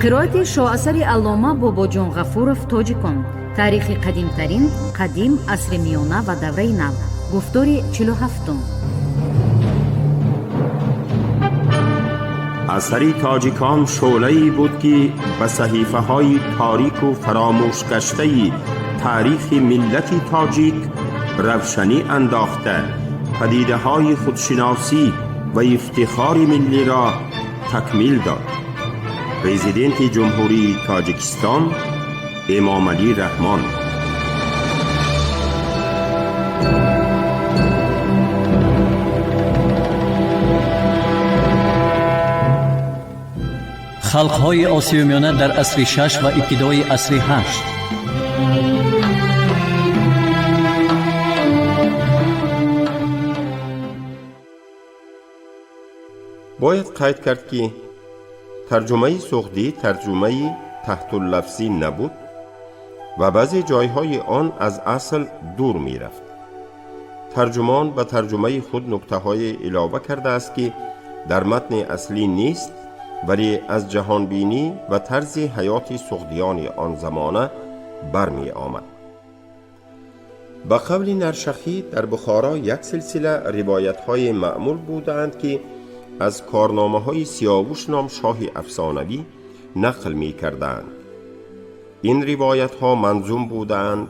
Қироати шоасари аллома Бобоҷон Ғафуров «Тоҷикон. Таърихи қадимтарин, қадим, асри миёна ва давраи нав», гуфтори 47-ум. Асари «Тоҷикон» шӯълае буд, ки ба саҳифаҳои торику фаромӯшгаштаи таърихи миллати тоҷик равшанӣ андохта, падидаҳои худшиносӣ ва ифтихори миллиро такмил дод. Президенти Ҷумҳурии Тоҷикистон Эмомалӣ Раҳмон. Халқҳои Осиёи Миёна дар асри шаш ва ибтидои асри ҳашт. Бояд қайд кард, ки тарҷумаи суғдӣ тарҷумаи таҳтуллафзӣ набуд ва баъзе ҷойҳои он аз асл дур мерафт. Тарҷумон ба тарҷумаи худ нуктаҳое илова кардааст, ки дар матни аслӣ нест, вале аз ҷаҳонбинӣ ва тарзи ҳаёти суғдиёни он замона бармеомад. Ба қавли Наршахӣ, дар Бухоро як силсила ривоятҳои маъмул будаанд, ки аз корномаҳои Сиёвуш ном шоҳи афсонавӣ нақл мекардаанд. Ин ривоятҳо манзум будаанд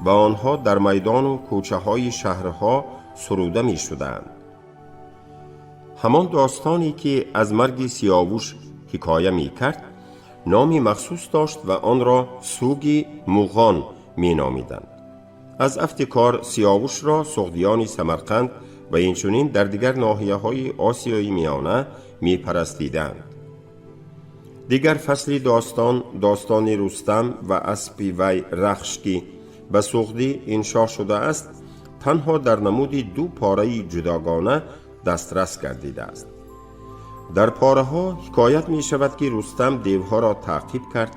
ва онҳо дар майдону кӯчаҳои шаҳрҳо суруда мешудаанд. Ҳамон достоне, ки аз марги Сиёвуш ҳикоя мекард, номи махсус дошт ва онро суги Муғон меномиданд. Аз афти кор Сиёвушро суғдиёни Самарқанд ва инчунин дар дигар ноҳияҳои Осиёи Миёна мепарастиданд. Дигар фасли достон, достони Рустам ва аспи вай Рахш, ки ба суғдӣ иншо шудааст, танҳо дар намуди ду пораи ҷудогона дастрас гардидааст. Дар пораҳо ҳикоят мешавад, ки Рустам девҳоро таъқиб кард,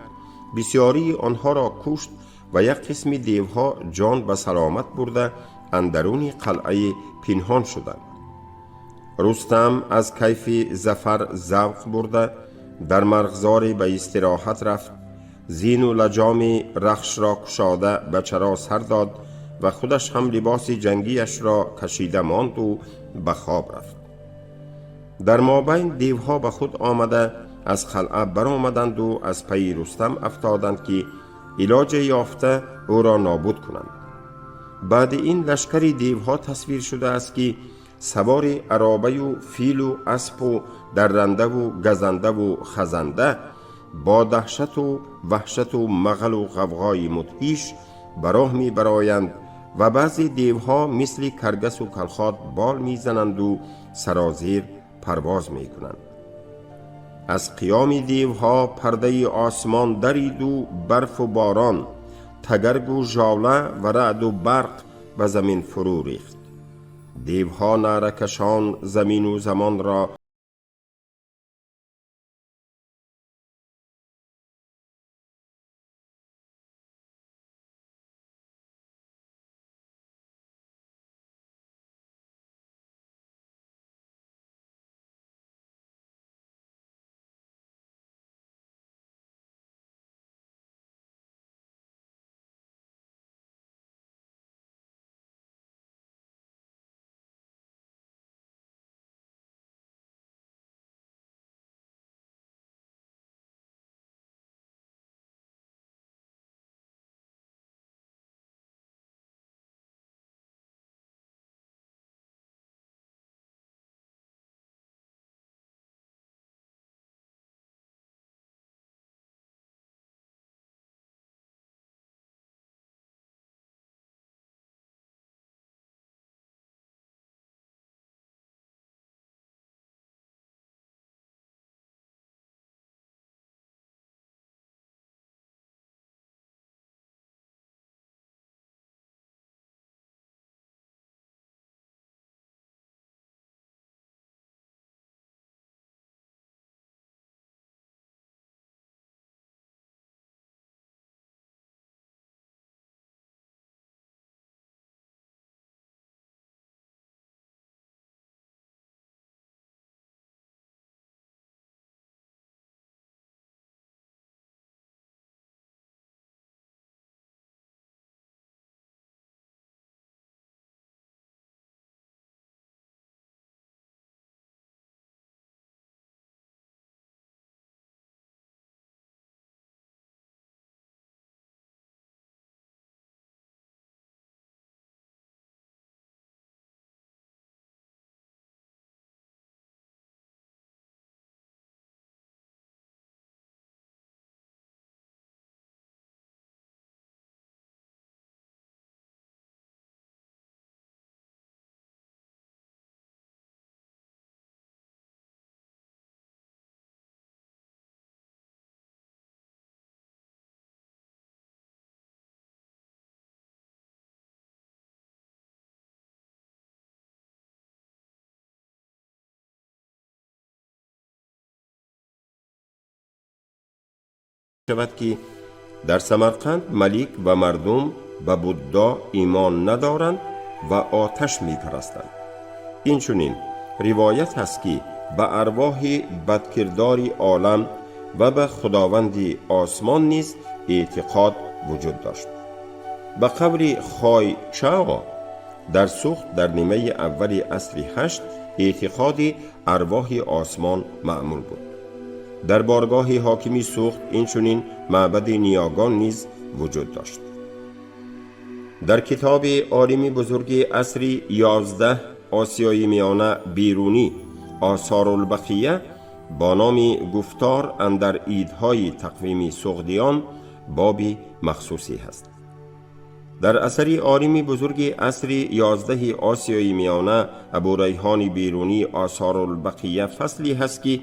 бисёрии онҳоро кушт ва як қисми девҳо ҷон ба саломат бурда, андаруни қалъаи пинҳон шуданд. Рустам аз кайфи зафар завқ бурда, дар марғзоре ба истироҳат рафт, зину лаҷоми Рахшро кушода, ба чаро сар дод ва худаш ҳам либоси ҷангиашро кашида монду ба хоб рафт. Дар мобайн девҳо ба худ омада, аз қалъа баромаданду аз пайи Рустам афтоданд, ки илоҷе ёфта ӯро нобуд кунанд. Баъди ин лашкари девҳо тасвир шудааст, ки савори аробаю филу аспу даррандаву газандаву хазанда бо даҳшату ваҳшату мағалу ғавғои мудҳиш ба роҳ мебароянд ва баъзе девҳо мисли каргасу калхот бол мезананду сарозер парвоз мекунанд. Аз қиёми девҳо пардаи осмон дариду барфу борон, тагаргу жола ва раъду барқ ба замин фурӯ рехт. Девҳо наъракашон замину замонро Шавад, ки дар Самарқанд малик ва мардум ба Буддо имон надоранд ва оташ мепарастанд. Инчунин ривоят ҳаст, ки ба арвоҳи бадкирдори олам ва ба худованди осмон низ эътиқод вуҷуд дошт. Ба қавли Хой Чао, дар Суғд дар нимаи аввали асри ҳашт эътиқоди арвоҳи осмон маъмул буд. Дар боргоҳи ҳокими Суғд инчунин маъбади ниёгон низ вуҷуд дошт. Дар китоби олими бузурги асри 11 Осиёи Миёна Берунӣ «Осорулбақия» бо номи «Гуфтор андар идҳои тақвими суғдиён» боби махсусе ҳаст. Дар асари олими бузурги асри 11-и Осиёи Миёна Абурайҳони Берунӣ «Осорулбақия» фасле ҳаст, ки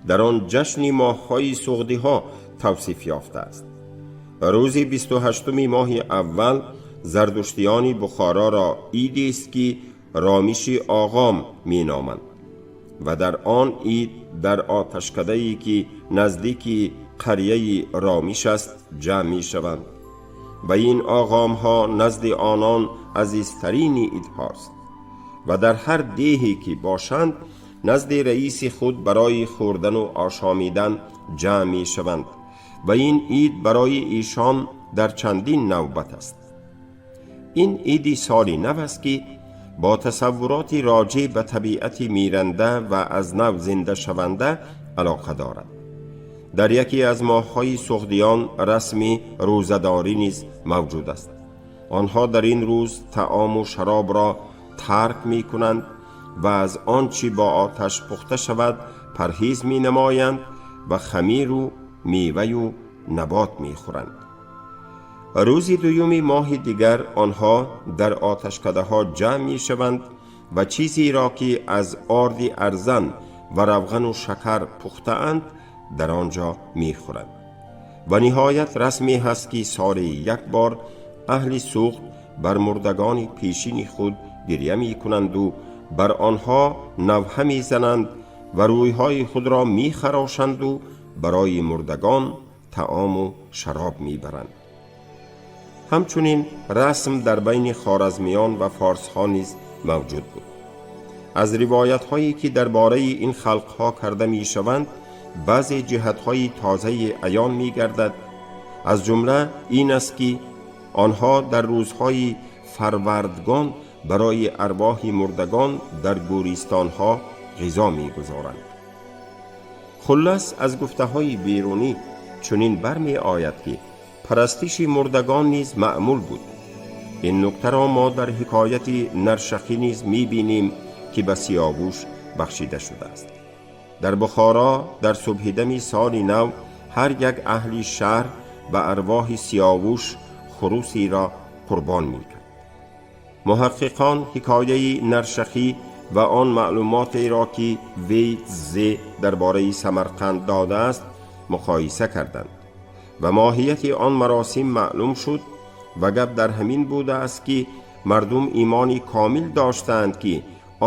дар он ҷашни моҳҳои суғдиҳо тавсиф ёфтааст. Рӯзи 28-уми моҳи аввал зардуштиёни Бухороро идест, ки Ромиши Оғом меноманд, ва дар он ид дар оташкадае, ки наздики қарияи Ромиш аст, ҷамъ мешаванд ва ин оғомҳо назди онон азизтарини идҳост ва дар ҳар деҳе ки бошанд, назди раиси худ барои хӯрдану ошомидан ҷамъ мешаванд ва ин ид барои эшон дар чандин навбат аст. Ин иди соли нав аст, ки бо тасаввуроти роҷеъ ба табиати миранда ва аз нав зиндашаванда алоқа дорад. Дар яке аз моҳҳои суғдиён расми рӯзадорӣ низ мавҷуд аст. Онҳо дар ин рӯз таому шаробро тарк мекунанд ва аз он чӣ бо оташ пухта шавад парҳез менамоянд ва хамиру меваю набот мехӯранд. Рӯзи дуюми моҳи дигар онҳо дар оташкадаҳо ҷамъ мешаванд ва чизеро, ки аз орди арзан ва равғану шакар пухтаанд, дар он ҷо мехӯранд. Ва ниҳоят расме ҳаст, ки соли як бор аҳли Суғд бар мурдагони пешини худ гирья мекунанду бар онҳо навҳа мезананд ва рӯйҳои худро мехарошанду барои мурдагон таому шароб мебаранд. Ҳамчунин расм дар байни хоразмиён ва форсҳо низ мавҷуд буд. Аз ривоятҳое, ки дар бораи ин халқҳо карда мешаванд, баъзе ҷиҳатҳои тозаи аён мегардад. Аз ҷумла ин аст, ки онҳо дар рӯзҳои фарвардгон барои арвоҳи мурдагон дар гӯристонҳо ғизо мегузоранд. Хуллас, аз гуфтаҳои Берунӣ чунин бармеояд, ки парастиши мурдагон низ маъмул буд. Ин нуктаро мо дар ҳикояти Наршахӣ низ мебинем, ки ба Сиёвуш бахшида шудааст. Дар Бухоро дар субҳидами соли нав ҳар як аҳли шаҳр ба арвоҳи Сиёвуш хурусиро қурбон мекард. Муҳаққиқон ҳикояи Наршахӣ ва он маълумотеро, ки Вей Зе дар бораи Самарқанд додааст, муқоиса карданд ва моҳияти он маросим маълум шуд. Ва гап дар ҳамин будааст, ки мардум имони комил доштаанд, ки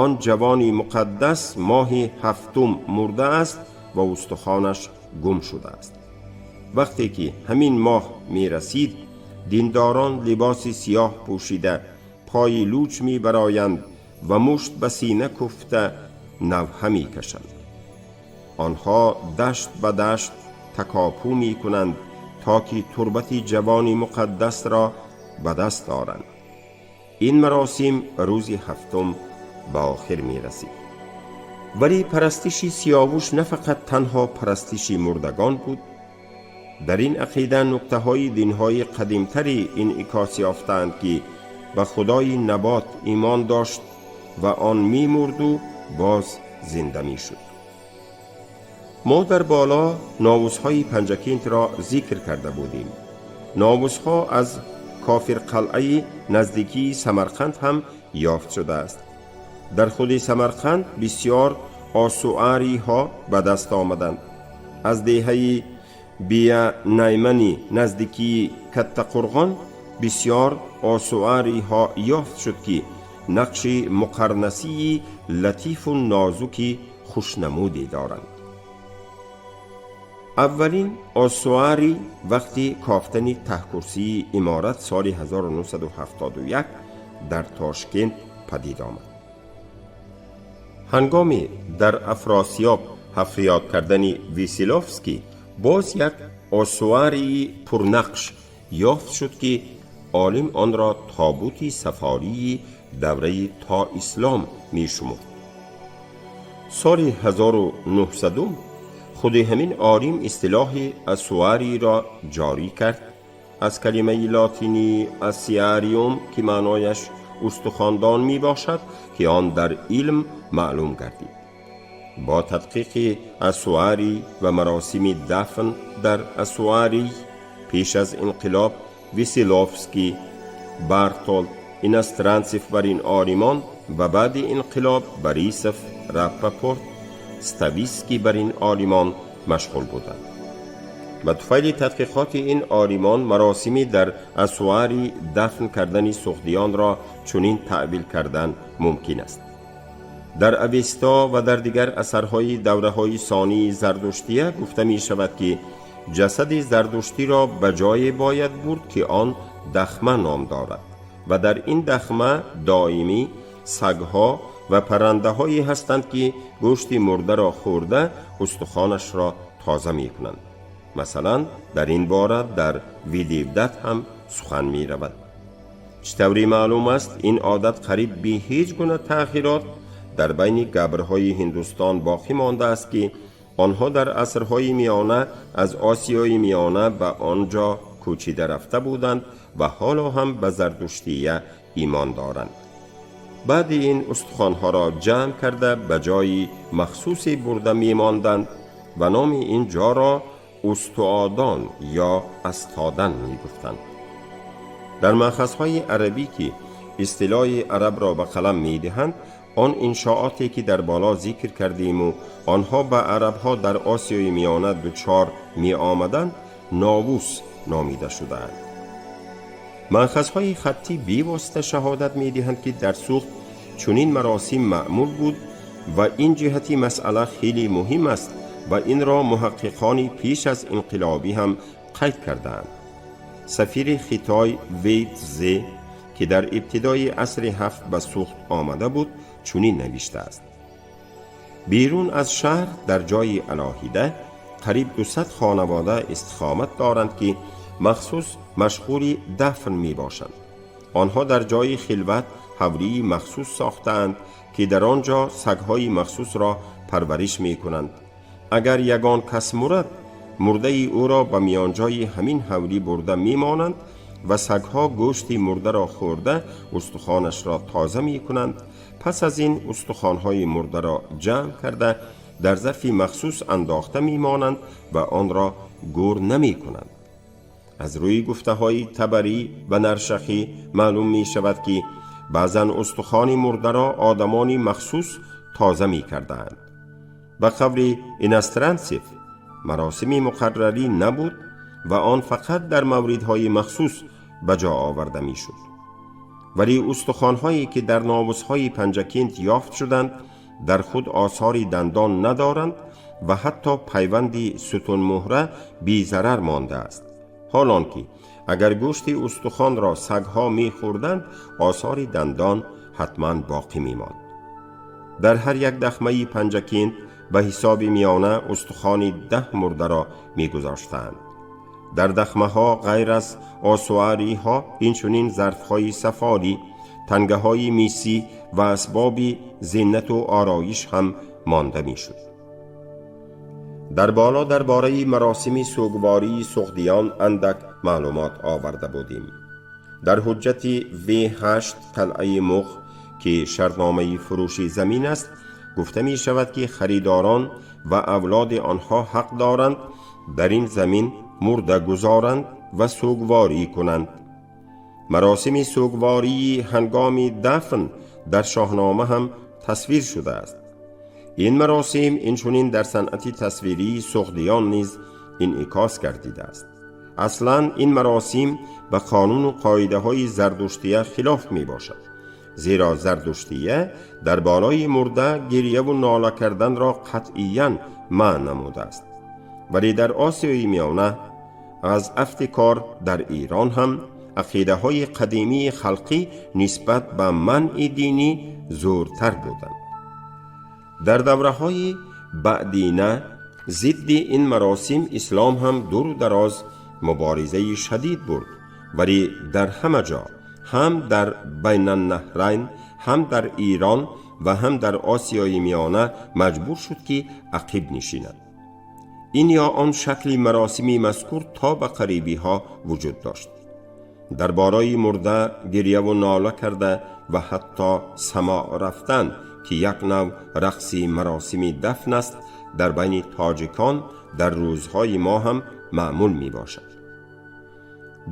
он ҷавони муқаддас моҳи ҳафтум мурдааст ва устухонаш гум шудааст. Вақте ки ҳамин моҳ мерасид, диндорон либоси сиёҳ пӯшида, пои луч мебароянд ва мушт ба сина куфта навҳа мекашанд. Онҳо дашт ба дашт такопӯ мекунанд, то ки турбати ҷавони муқаддасро ба даст оранд. Ин маросим рӯзи ҳафтум ба охир мерасид. Вале парастиши Сиёвуш на фақат танҳо парастиши мурдагон буд. Дар ин ақида нуктаҳои динҳои қадимтаре инъикос ёфтаанд, ки ба худои набот имон дошт ва он мемурду боз зинда мешуд. Мо дар боло новусҳои Панҷакентро зикр карда будем. Новусҳо аз Кофирқалъаи наздикии Самарқанд ҳам ёфт шудааст. Дар худи Самарқанд бисьёр осуариҳо ба даст омаданд. Аз деҳаи Биянаймани наздикии Каттақурғон бисьёр осуариҳо ёфт шуд, ки нақши муқарнасии латифу нозуки хушнамуде доранд. Аввалин осуари вақти кофтани таҳкурсии иморат соли 1971 дар Тошкент падид омад. Ҳангоми дар Афросиёб ҳафриёт кардани Веселовский боз як осуарии пурнақш ёфт шуд, ки олим онро тобути сафории давраи то ислом мешумурд. Соли 1900 худи ҳамин олим истилоҳи осуариро ҷорӣ кард аз калимаи лотинии ossiarium, ки маънояш устухондон мебошад, ки он дар илм маълум гардид. Бо тадқиқи осуарӣ ва маросими дафн дар осуарий пеш аз инқилоб Веселовский, Бартолд, Иностранцев бар ин олимон ва баъди инқилоб Борисов, Раппапорт, Ставиский бар ин олимон машғул буданд. Ба туфайли тадқиқоти ин олимон маросими дар осуари дафн кардани суғдиёнро чунин таъвил кардан мумкин аст. Дар Авесто ва дар дигар асарҳои давраҳои сонии зардуштия гуфта мешавад, ки ҷасади зардуштиро ба ҷое бояд бурд, ки он дахма ном дорад ва дар ин дахма доимӣ сагҳо ва паррандаҳое ҳастанд, ки гӯшти мурдаро хӯрда, устухонашро тоза мекунанд. Масалан, дар ин бора дар Видевдат ҳам сухан меравад. Чӣ тавре маълум аст, ин одат қариб бе ҳеҷ гуна таъхирот дар байни габрҳои Ҳиндустон боқӣ мондааст, ки онҳо дар асрҳои миёна аз Осиёи Миёна ба он ҷо кӯчида рафта буданд ва ҳоло ҳам ба зардуштия имон доранд. Баъди ин устухонҳоро ҷамъ карда, ба ҷои махсусе бурда мемонданд ва номи ин ҷоро устуодон ё астодан мегуфтанд. Дар манхазҳои арабӣ, ки истилоҳи арабро ба қалам медиҳанд, он иншооте ки дар боло зикр кардему онҳо ба арабҳо дар Осиёи Миёна дучор меомаданд, новус номида шудаанд. Манхазҳои хаттӣ бевосита шаҳодат медиҳанд, ки дар Суғд чунин маросим маъмул буд ва ин ҷиҳати масъала хеле муҳим аст ва инро муҳаққиқони пеш аз инқилобӣ ҳам қайд кардаанд. Сафири Хитой Вейтзе, ки дар ибтидои асри ҳафт ба Суғд омада буд, чунин навиштааст: берун аз шаҳр дар ҷои алоҳида қариб 200 хонавода истиқомат доранд, ки махсус машғули дафн мебошанд. Онҳо дар ҷои хилват ҳавлии махсус сохтаанд, ки дар он ҷо сагҳои махсусро парвариш мекунанд. Агар ягон кас мурад, мурдаи ӯро ба миёнҷои ҳамин ҳавлӣ бурда мемонанд ва сагҳо гӯшти мурдаро хӯрда, устухонашро тоза мекунанд. Пас аз ин устухонҳои мурдаро ҷамъ карда, дар зарфи махсус андохта мемонанд ва онро гӯр намекунанд. Аз рӯи гуфтаҳои Табарӣ ва Наршахӣ маълум мешавад, ки баъзан устухони мурдаро одамони махсус тоза мекардаанд. Ба қавли Иностранцев, маросими муқаррарӣ набуд ва он фақат дар мавридҳои махсус ба ҷо оварда мешуд. Вале устухонҳое ки дар новусҳои Панҷакент ёфт шуданд, дар худ осори дандон надоранд ва ҳатто пайванди сутунмуҳра безарар мондааст, ҳолон ки агар гӯшти устухонро сагҳо мехӯрданд, осори дандон ҳатман боқӣ мемонд. Дар ҳар як дахмаи Панҷакент ба ҳисоби миёна устухони 10 мурдаро мегузоштаанд. Дар дахмаҳо ғайр аз осуариҳо инчунин зарфҳои сафолӣ, тангаҳои мисӣ ва асбоби зинату ороиш ҳам монда мешуд. Дар боло дар бораи маросими сӯгвории суғдиён андак маълумот оварда будем. Дар ҳуҷҷати В8 қалъаи Муғ, ки шартномаи фурӯши замин аст, гуфта мешавад, ки харидорон ва авлоди онҳо ҳақ доранд дар ин замин мурда гузоранд ва сӯгворӣ кунанд. Маросими сӯгвории ҳангоми дафн дар Шоҳнома ҳам тасвир шудааст. Ин маросим инчунин дар санъати тасвирии суғдиён низ инъикос гардидааст. Аслан ин маросим ба қонуну қоидаҳои зардуштия хилоф мебошад, зеро зардуштия дар болои мурда гирьяву нола карданро қатъиян манъ намудааст. Вале дар Осиёи Миёна аз афти кор дар Эрон ҳам ақидаҳои қадимии халқӣ нисбат ба манъи динӣ зӯртар буданд. Дар давраҳои баъдина зидди ин маросим ислом ҳам дуру дароз муборизаи шадид бурд, вале дар ҳама ҷо, ҳам дар Байналнаҳрайн, ҳам дар Эрон ва ҳам дар Осиёи Миёна маҷбур шуд, ки ақиб нишинад. Ин ё он шакли маросими мазкур то ба қарибиҳо вуҷуд дошт. Дар бораи мурда гирьяву нола карда ва ҳатто самоъ рафтан, ки як нав рақси маросими дафн аст, дар байни тоҷикон дар рӯзҳои мо ҳам маъмул мебошад.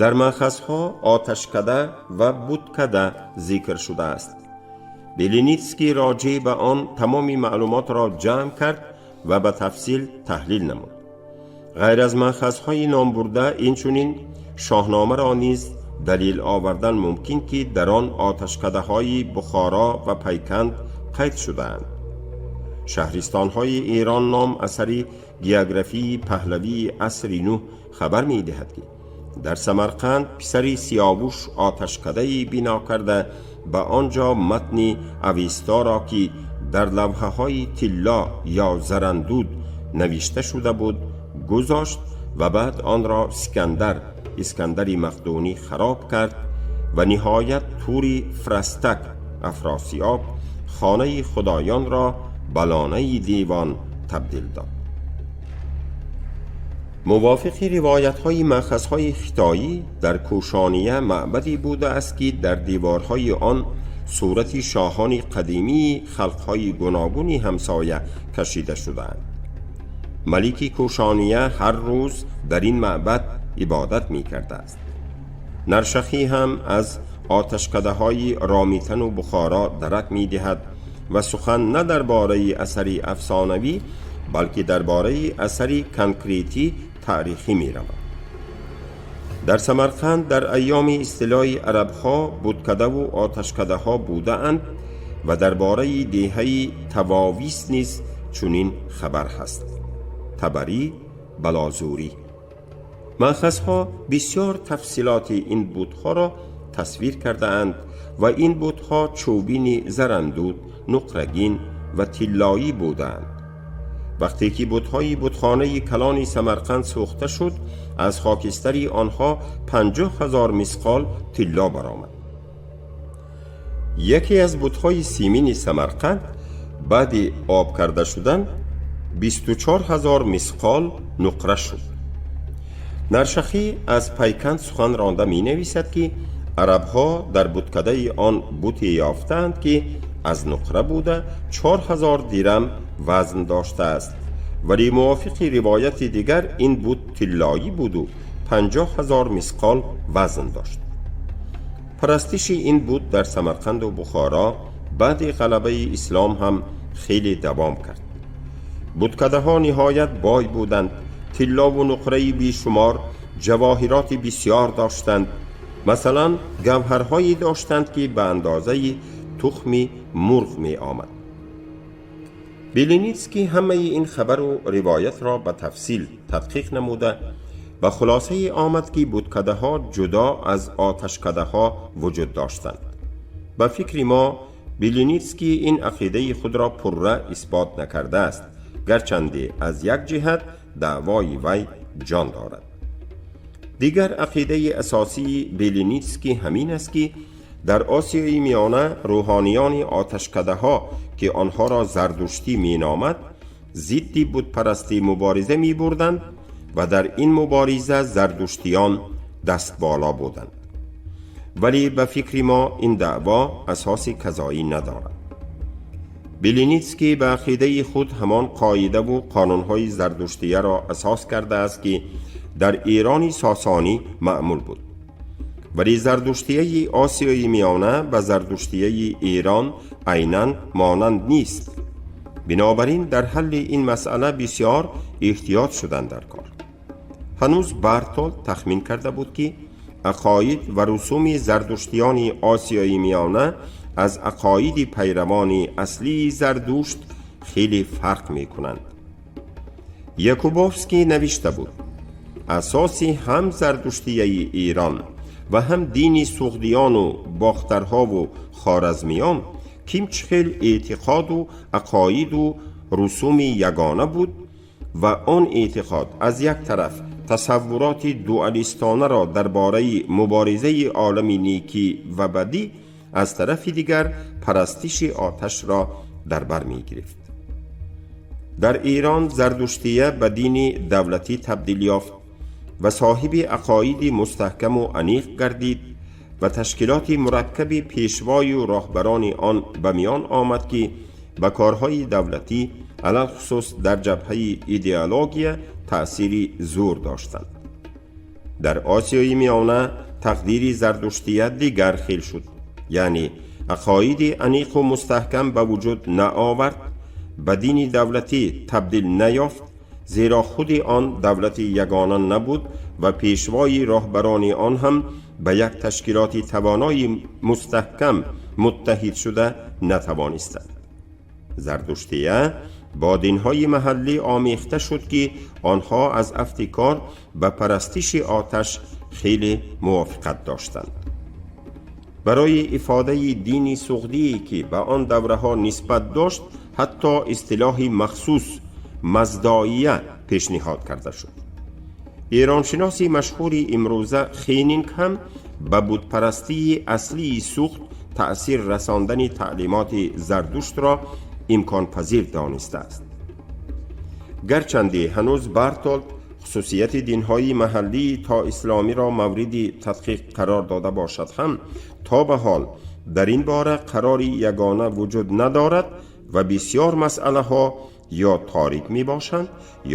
Дар манхазҳо оташкада ва буткада зикр шудааст. Беленицкий роҷеъ ба он тамоми маълумотро ҷамъ кард ва ба тафсил таҳлил намуд. Ғайр аз манхазҳои номбурда, инчунин Шоҳномаро низ далил овардан мумкин, ки дар он оташкадаҳои Бухоро ва Пайканд қайд шудаанд. Шаҳристонҳои Эрон ном асари географии паҳлавии асри нӯҳ хабар медиҳад, ки дар Самарқанд писари Сиёвуш оташкадае бино карда, ба он ҷо матни Авесторо, ки дар лавҳаҳои тилло ё зарандуд навишта шуда буд, гузошт ва баъд онро Искандар, Искандари Мақдунӣ, хароб кард ва ниҳоят тури Фрастак, Афросиёб, хонаи худоёнро ба лонаи девон табдил дод. Мувофиқи ривоятҳои манхазҳои хитоӣ, дар Кӯшония маъбаде будааст, ки дар деворҳои он сурати шоҳони қадимии халқҳои гуногуни ҳамсоя кашида шудаанд. Малики Кӯшония ҳар рӯз дар ин маъбад ибодат мекардааст. Наршахӣ ҳам аз оташкадаҳои Ромитану Бухоро дарак медиҳад ва сухан на дар бораи асари афсонавӣ, балки дар бораи асари конкретӣ таърихӣ меравад. Дар Самарқанд дар айёми истилои арабҳо буткадаву оташкадаҳо будаанд ва дар бораи деҳаи Тавовис низ чунин хабар ҳаст. Табарӣ, Балозурӣ. Манхазҳо бисёр тафсилоти ин бутҳоро тасвир кардаанд ва ин бутҳо чӯбини зарандуд, нуқрагин ва тиллоӣ будаанд. Вақте ки бутҳои бутхонаи калони Самарқанд сӯхта шуд, аз хокистари онҳо 50 000 мисқол тилло баромад. Яке аз бутҳои симини Самарқанд баъди об карда шудан 24 000 мисқол нуқра шуд. Наршахӣ аз Пайканд сухан ронда менависад, ки арабҳо дар буткадаи он буте ёфтаанд, ки аз нуқра буда, 4000 дирам вазн доштааст, вале мувофиқи ривояти дигар ин бут тиллоӣ буду 50 000 мисқол вазн дошт. Парастиши ин бут дар Самарқанду Бухоро баъди ғалабаи ислом ҳам хеле давом кард. Буткадаҳо ниҳоят бой буданд, тиллову нуқраи бешумор, ҷавоҳироти бисьёр доштанд. Масалан, гавҳарҳое доштанд, ки ба андозаи тухми мурғ меомад. Беленицкий ҳамаи ин хабару ривоятро ба тафсил тадқиқ намуда, ба хулосае омад, ки буткадаҳо ҷудо аз оташкадаҳо вуҷуд доштанд. Ба фикри мо, Беленицкий ин ақидаи худро пурра исбот накардааст, гарчанде аз як ҷиҳат даъвои вай ҷон дорад. Дигар ақидаи асосии Беленицкий ҳамин аст, ки дар Осиёи Миёна рӯҳониёни оташкадаҳо, ки онҳоро зардуштӣ меномад, зидди бутпарастӣ мубориза мебурданд ва дар ин мубориза зардуштиён дастболо буданд. Вале ба фикри мо, ин даъво асоси казоӣ надорад. Беленицкий ба ақидаи худ ҳамон қоидаву қонунҳои зардуштияро асос кардааст, ки дар Эрони Сосонӣ маъмул буд. Вале зардуштияи Осиёи Миёна ба зардуштияи Эрон айнан монанд нест. Бинобар ин дар ҳалли ин масъала бисёр эҳтиёт шудан дар кор. Ҳанӯз Бартолд тахмин карда буд, ки ақоид ва русуми зардуштиёни Осиёи Миёна аз ақоиди пайравони аслии Зардушт хеле фарқ мекунанд. Якубовский навишта буд: асоси ҳам зардуштияи Эрон ва ҳам дини суғдиёну бохтарҳову хоразмиён кимчихел эътиқоду ақоиду русуми ягона буд ва он эътиқод аз як тараф тасаввуроти дуалистонаро дар бораи муборизаи олами некӣ ва бадӣ, аз тарафи дигар парастиши оташро дар бар мегирифт. Дар Эрон зардуштия ба дини давлатӣ табдил ёфт ва соҳиби ақоиди мустаҳкаму аниқ гардид ва ташкилоти мураккаби пешвою роҳбарони он ба миён омад, ки ба корҳои давлатӣ, алалхусус дар ҷабҳаи идеология, таъсири зӯр доштанд. Дар Осиёи Миёна тақдири зардуштия дигар хел шуд, яъне ақоиди аниқу мустаҳкам ба вуҷуд наовард, ба дини давлатӣ табдил наёфт, зеро худи он давлати ягона набуд ва пешвои роҳбарони он ҳам ба як ташкилоти тавонои мустаҳкам муттаҳид шуда натавонистанд. Зардуштия бо динҳои маҳаллӣ омехта шуд, ки онҳо аз афти кор ба парастиши оташ хеле мувофиқат доштанд. Барои ифодаи дини суғдие, ки ба он давраҳо нисбат дошт, ҳатто истилоҳи махсус маздоия пешниҳод карда шуд. Эроншиноси машҳури имрӯза Хенинг ҳам ба бутпарастии аслии Суғд таъсир расондани таълимоти Зардуштро имконпазир донистааст. Гарчанде ҳанӯз Бартолд хусусияти динҳои маҳаллии то исломиро мавриди тадқиқ қарор дода бошад ҳам, то ба ҳол дар ин бора қарори ягона вуҷуд надорад ва бисёр масъалаҳо ё торик мебошанд,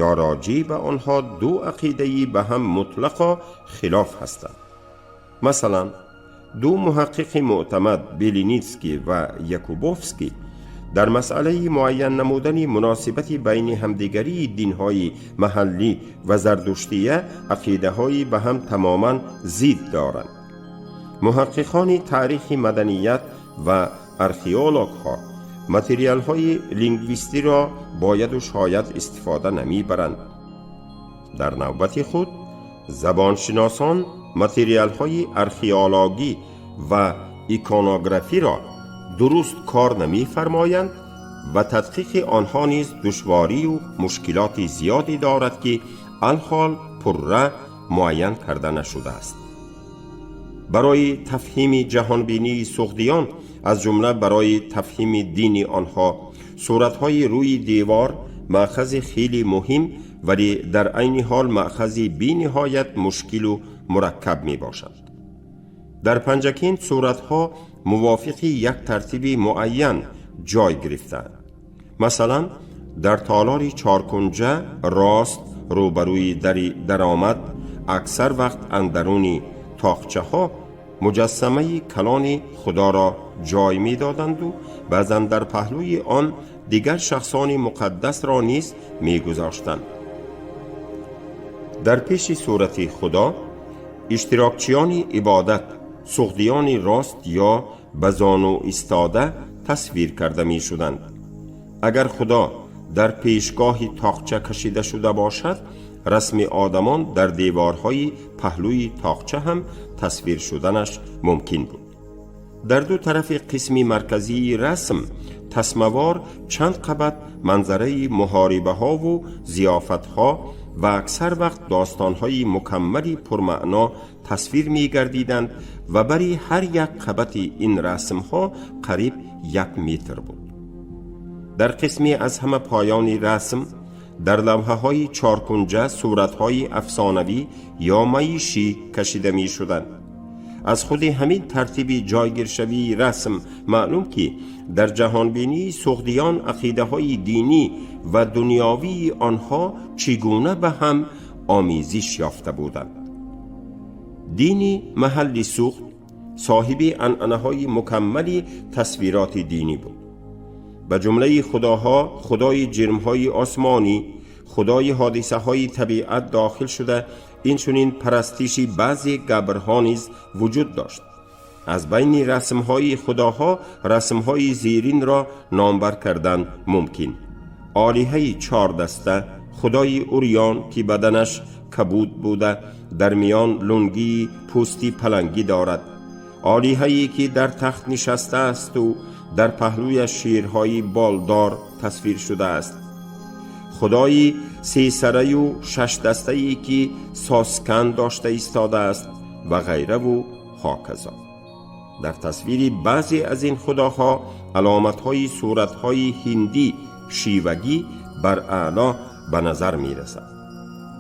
ё роҷеъ ба онҳо ду ақидаи ба ҳам мутлақо хилоф ҳастанд. Масалан, ду муҳаққиқи мӯътамад, Белиницкий ва Якубовский, дар масъалаи муайян намудани муносибати байни ҳамдигарии динҳои маҳаллӣ ва зардуштия ақидаҳои ба ҳам тамоман зид доранд. Муҳаққиқони таърихи маданият ва археологҳо материалҳои лингвистиро бояду шояд истифода намебаранд. Дар навбати худ забоншиносон материалҳои археологӣ ва иконографиро дуруст кор намефармоянд ва тадқиқи онҳо низ душворию мушкилоти зиёде дорад, ки алҳол пурра муайян карда нашудааст. Барои тафҳими ҷаҳонбинии суғдиён, аз ҷумла барои тафҳими дини онҳо, суратҳои рӯи девор маъхази хеле муҳим, вале дар айни ҳол маъхази бениҳоят мушкилу мураккаб мебошанд. Дар Панҷакент суратҳо мувофиқи як тартиби муайян ҷой гирифтаанд. Масалан, дар толори чоркунҷа рост рӯбарӯи дари даромад, аксар вақт андаруни тоқчаҳо муҷассамаи калони Худоро ҷой медоданду баъзан дар паҳлӯи он дигар шахсони муқаддасро низ мегузоштанд. Дар пеши сурати Худо иштирокчиёни ибодат, суғдиёни рост ё ба зону истода тасвир карда мешуданд. Агар Худо дар пешгоҳи тоқча кашида шуда бошад, расми одамон дар деворҳои паҳлӯи тоқча ҳам тасвир шуданаш мумкин буд. Дар ду тарафи қисми марказии расм тасмавор чанд қабат манзараи муҳорибаҳову зиёфатҳо ва аксар вақт достонҳои мукаммали пурмаъно тасвир мегардиданд ва бари ҳар як қабати ин расмҳо қариб 1 метр буд. Дар қисме аз ҳама поёни расм дар лавҳаҳои чоркунҷа суратҳои афсонавӣ ё маишӣ кашида мешуданд. Аз худи ҳамин тартиби ҷойгиршавии расм маълум, ки дар ҷаҳонбинии суғдиён ақидаҳои динӣ ва дунёвии онҳо чӣ гуна ба ҳам омезиш ёфта буданд. Дини маҳалли Суғд соҳиби анъанаҳои мукаммали тасвироти динӣ буд. Ба ҷумлаи худоҳо худои ҷирмҳои осмонӣ, худои ҳодисаҳои табиат дохил шуда, инчунин парастиши баъзе габрҳо низ вуҷуд дошт. Аз байни расмҳои худоҳо расмҳои зеринро номбар кардан мумкин: олиҳаи чордаста, Худои уриён, ки баданаш кабуд буда, дар миён лунгии пӯсти палангӣ дорад, олиҳае ки дар тахт нишастаасту дар паҳлӯяш шерҳои болдор тасвир шудааст, худои сесараю шашдастае ки соскан дошта истодааст ва ғайраву ҳоказо. Дар тасвири баъзе аз ин худоҳо аломатҳои суратҳои ҳиндӣ шивагӣ бар аъло ба назар мерасад.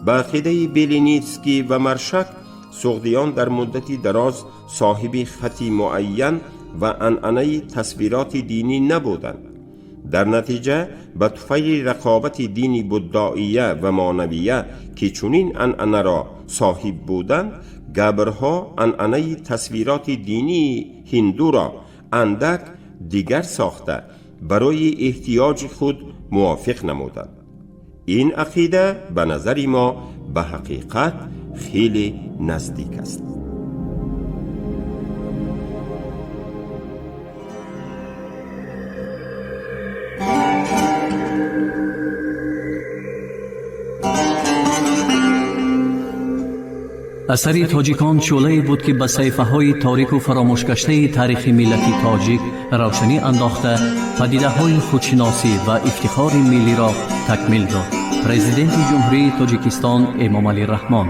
Ба ақидаи Беленицкий ва Маршак, суғдиён дар муддати дароз соҳиби хати муайян ва анъанаи тасвироти динӣ набуданд. Дар натиҷа ба туфайли рақобати дини буддоия ва монавия, ки чунин анъанаро соҳиб буданд, габрҳо анъанаи тасвироти динии ҳиндуро андак дигар сохта, барои эҳтиёҷи худ мувофиқ намуданд. Ин ақида ба назари мо ба ҳақиқат хеле наздик аст. Асари тоҷикон шӯълае буд, ки ба саҳифаҳои торику фаромӯшгаштаи таърихи миллати тоҷик равшанӣ андохта, падидаҳои худшиносӣ ва ифтихори миллиро такмил дод. Президенти Ҷумҳурии Тоҷикистон Эмомалӣ Раҳмон.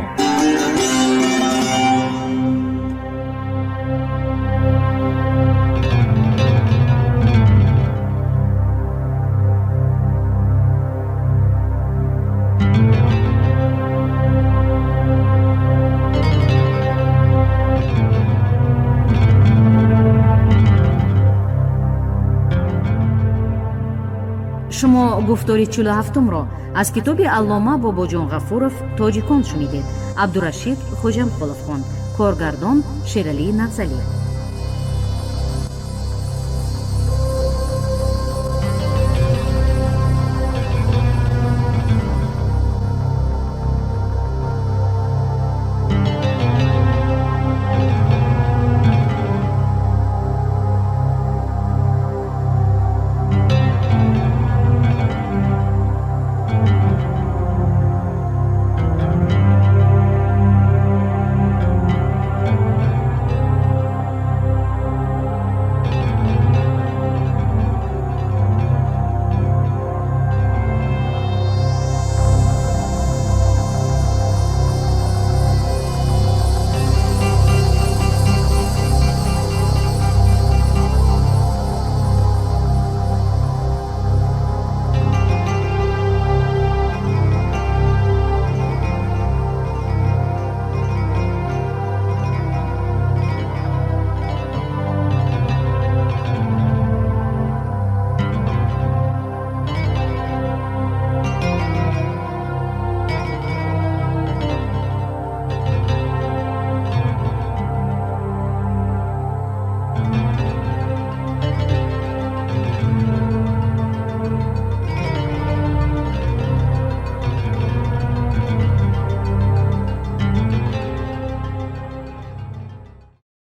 Шумо гуфтори 47-умро аз китоби аллома Бобоҷон Ғафуров «Тоҷикон» шунидед. Абдурашид Хоҷамқулов хонд. Коргардон Шералии Нағзалӣ.